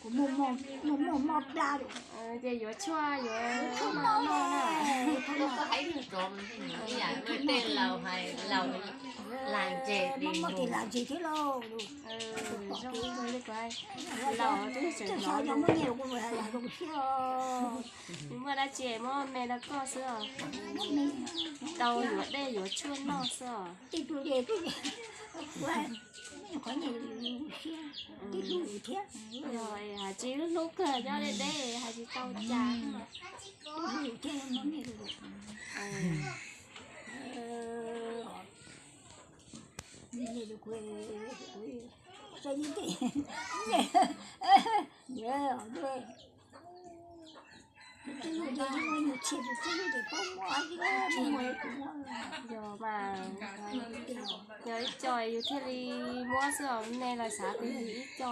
Kuv muaj muaj mob plab. Ces yuav tshuaj yuav tshuaj no no na. Tej laus hais laus lam ntses, muaj tes lam ntses thiab lauj. Laus twb tseem hnov muaj nyiaj kuv zoo siab. Muaj dab tsi muab me rau koj xwb os. Tau yuav dej yuav tshuaj noj xwb os. Yog hais tsis hlub hlub kawg nyob deb deb hais tsis tau cas. Yog mas, yog ib co yus thiaj li muab xwb os, nej los xav tias yog ib co.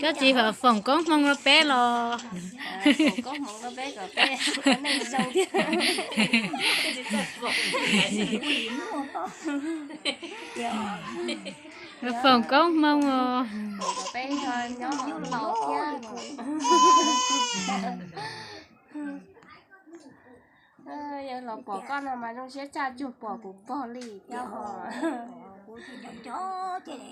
Koj tsis foom koob hmoov rau peb los? Foom koob hmoov rau peb kom peb ua neej zoo thiab. Foom koob hmoov os. Peb nyob laus thiab. Yog los pom koj no mas zoo siab tshaj cuag pom kuv pog li thiab os. Kuv tsis nco nco ces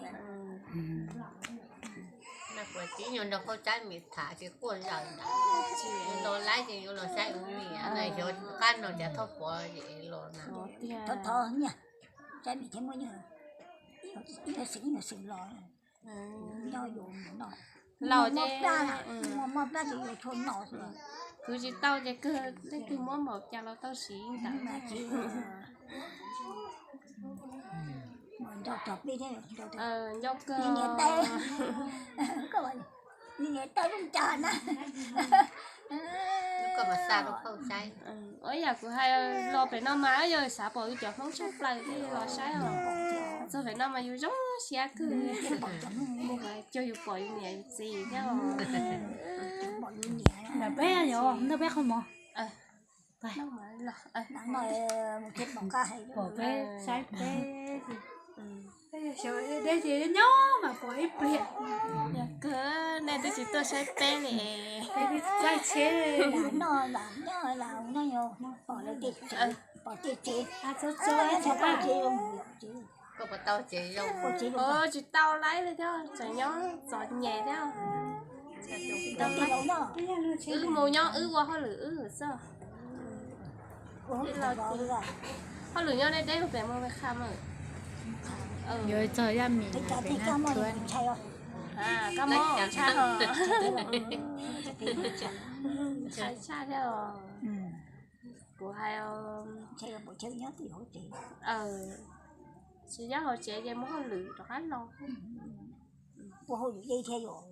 kuv tib nyuag nrog Qaub Saib Mim tham tsis quaj zaws ntawd. Los laib ces yuav los saib ua niam na, xyov qab no cas Thoj Pov los na. Thov nyiaj, Saib Mim thiab muaj nyiaj, ib nyuag xwm ib nyuag xwm los. Nyob yus no, laus muaj plab na, muaj plab ces yuav tshuaj no xwb. Khwv tsis tau ces kawg leej twg muab npaum cas los tau siv ntawd. Nco tog peb thiab, nco kawg. Niam tais, niam tais lub cas na. Ua yam kuv hais los pem no mas yog xav pom yus cov Hmoob tshaj plaws thiaj los saib os. Txog pem no mas yus zoo siab kawg. Cog yus pom yus niam yus txiv thiab os. Ntawm peb yog ntawm peb qhov mov. Pom peb saib peb. Xyov deb ces nyob mas pom ib pliag. Kawg nej twb tsis tuaj saib peb li. Txaij tsheb. Pom tej tsev, pom tej tsev, tsis tau laib li thiab, tseem nyob txom nyem thiab. Wb mus nyob wb ua hauj lwm wb xwb. Hauj lwm nyob deb deb pem mus qha mas. Yuav txog Yaj Mim pem na. Koj mob ntshai os. Ntshai tshaj thiab os. Kuv hais, tsis nyob hauv tsev ces muaj hauj lwm rov qab los. Ua hauj lwm deb thiab yom.